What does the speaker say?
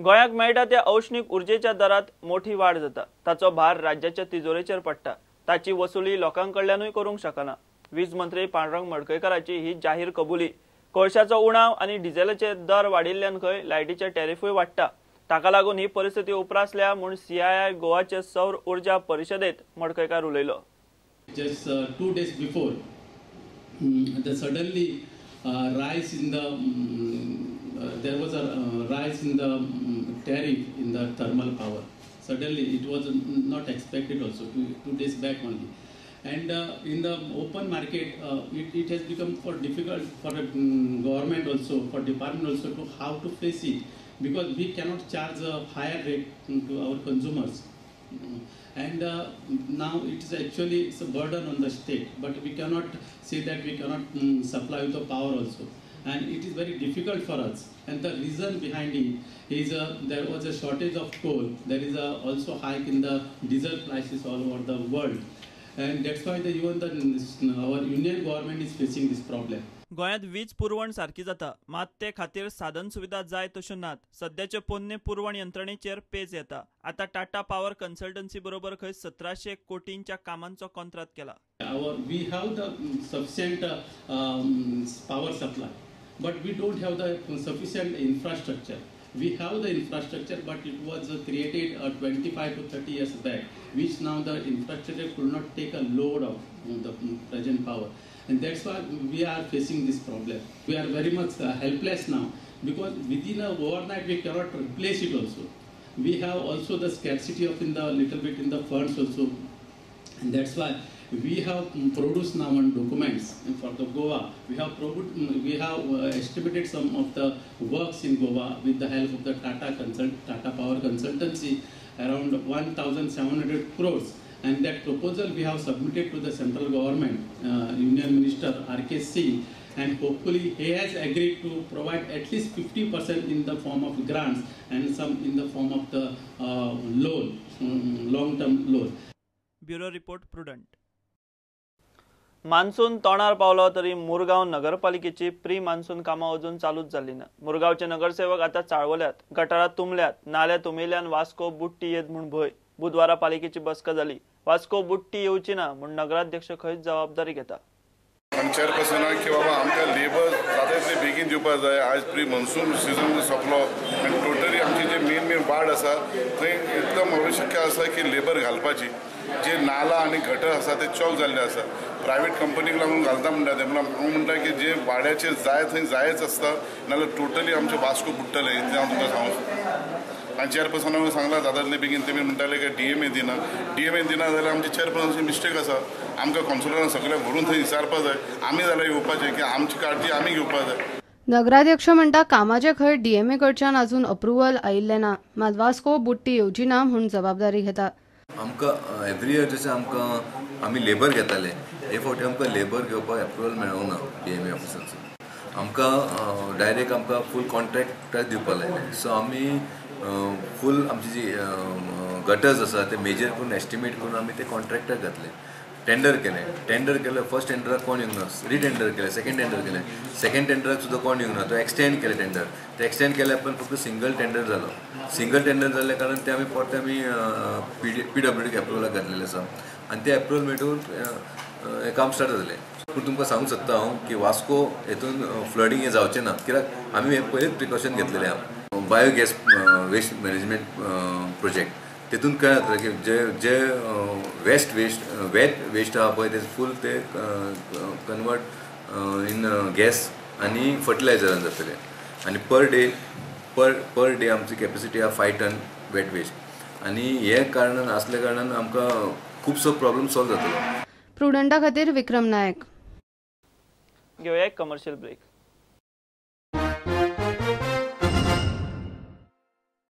गोंयाक मेळटा त्या औष्णिक उर्जेच्या दरात मोठी वाड जाता, ताचो भार राज्याच्या तिजोरेचेर पडटा। ताची वसुली लोकां कडल्यानूय करूंक शकना। वीज मंत्री पांडुरंग मडकयकाराची ही जाहीर कबुली। कोळशाचो उणाव आनी डिझेलाचे दर वाडिल्ल्यान खंय लायटीचे टॅरिफूय वाडटा। ताका लागून ही परिस्थिती उप्रासल्या म्हूण सीआयआय गोवाचे सौर ऊर्जा परिशदेत मडकयकार उलयलो। Just 2 days before, the suddenly rise in the there was a rise in the tariff in the thermal power. Suddenly it was not expected also, 2 days back only. And in the open market, it has become for difficult for the government also, for department also to how to face it, because we cannot charge a higher rate to our consumers. And now it is actually it's a burden on the state, but we cannot say that we cannot supply the power also, and it is very difficult for us. And the reason behind it is there was a shortage of coal, there is a also hike in the diesel prices all over the world, and that's why the even the our union government is facing this problem. गोंयांत वीज पुरवण सारकी जाता, मात ते खातीर साधन सुविधा जाय तश्यो नात। सद्याचे पोन्ने पुरवण यंत्रणेचेर पेज येता। आतां टाटा पावर कन्सल्टन्सी बरोबर खंय 1700 कोटींच्या कामांचो कॉन्ट्रात केला। We have the sufficient power supply, but we don't have the sufficient infrastructure. We have the infrastructure, but it was created 25 to 30 years back, which now the infrastructure could not take a load of the present power, and that's why we are facing this problem. We are very much helpless now, because within a overnight we cannot replace it also. We have also the scarcity of in the little bit in the funds also, and that's why we have produced now one documents for the Goa. We have estimated some of the works in Goa with the help of the Tata Power Consultancy, around 1,700 crores, and that proposal we have submitted to the central government, Union Minister R.K. Singh, and hopefully he has agreed to provide at least 50% in the form of grants and some in the form of the loan, long-term loan. Bureau Report, Prudent. Monsoon तोंडार पावलो तरी Murgaon नगरपालिकेची pre monsoon कामां अजून चालूच जाली ना। मुरगांवचे नगरसेवक आतां चाळवल्यात, गटारां तुंबल्यात, नाल्या तुंबिल्ल्यान वास्को बुडटी येत म्हूण भंय। बुधवारा पालिकेची बसका जाली, वास्को बुडटी येवची ना म्हूण नगराध्यक्ष खंयच जबाबदारी घेता। चेअरपर्सनाक की बाबा आमकां लेबर जाता तितले बेगीन दिवपाक जाय। आयज प्री मॉन्सून सिजन सोंपलो आनी टोटली आमची जे मेन मेन वार्ड आसा थंय एकदम आवश्यक आसा की लेबर घालपाची। जे नाला आनी गटर आसा ते चॉक जाल्ले आसा, प्रायवेट कंपनीक लागून घालता म्हणटा ते, पूण हांव म्हणटा की जे वाड्याचेर जाय थंय जायच आसता, नाजाल्यार टोटली आमचें वास्को बुडटलें इतलें हांव तुमकां सांगूंक सोदता। आनी चेअरपर्सनाक सांगलां जाता तितले बेगीन, तेमी म्हणटाले की डीएमए दिना, डीएमए दिना जाल्यार आमची चेअरपर्सनाची मिस्टेक आसा। आमकां कावन्सिलरांक सगळ्यांक व्हरून थंय विचारपाक जाय, आमी जाल्यार येवपाचें की आमची काळजी आमी घेवपाक जाय। नगराध्यक्ष म्हणटा कामाचे खंय डीएमए कडच्यान अजून अप्रुव्हल आयिल्लें ना, मात वास्को बुडटी येवची ना म्हूण जबाबदारी घेता। आमकां एवरी इयर जशें आमकां आमी लेबर घेताले, हे फावटी आमकां लेबर घेवपाक एप्रुवल मेळोंक ना डीएमए ऑफिसाचो। आमकां डायरेक्ट आमकां फूल कॉन्ट्रॅक्ट दिवपाक लायलें। सो आमी फूल आमची जी गटर्स आसा ते मेजर करून एस्टिमेट करून आमी ते कॉन्ट्रॅक्टाक घातले, टेंडर केलें। टेंडर केलें, फर्स्ट टेंडराक कोण येवंक ना, रिटेंडर केलें, सेकंड टेंडर केलें, सेकंड टेंडराक सुद्दां कोण येवंक ना, तो एक्सटेंड केलें टेंडर। ते एक्सटेंड केल्या पण फक्त सिंगल टेंडर जालो। सिंगल टेंडर जाल्ल्या कारणान ते आमी परते आमी पीडब्ल्यूडीक एप्रुवलाक घातलेलें आसा आनी ते एप्रुवल मेळटून हें काम स्टार्ट जालें। पूण तुमकां सांगूंक सोदता हांव की वास्को हेतून फ्लडींग हें जावचें ना, कित्याक आमी हें पयलींच प्रिकॉशन घेतलेलें आहा। बायोगॅस वेस्ट मॅनेजमेंट प्रोजेक्ट तेतून काय जातलें की जे जे वेस्ट वेस्ट वेट वेस्ट आहा पळय ते फूल ते कन्वर्ट इन गॅस आनी फर्टिलायझरान जातले। आनी पर डे आमची कॅपेसिटी आहा 5 टन वेट वेस्ट, आनी हे कारणान आसल्या कारणान आमकां खुबसो प्रॉब्लम सॉल्व जातलो। प्रुडंटा खातीर विक्रम नायक। घेवया एक कमर्शियल ब्रेक।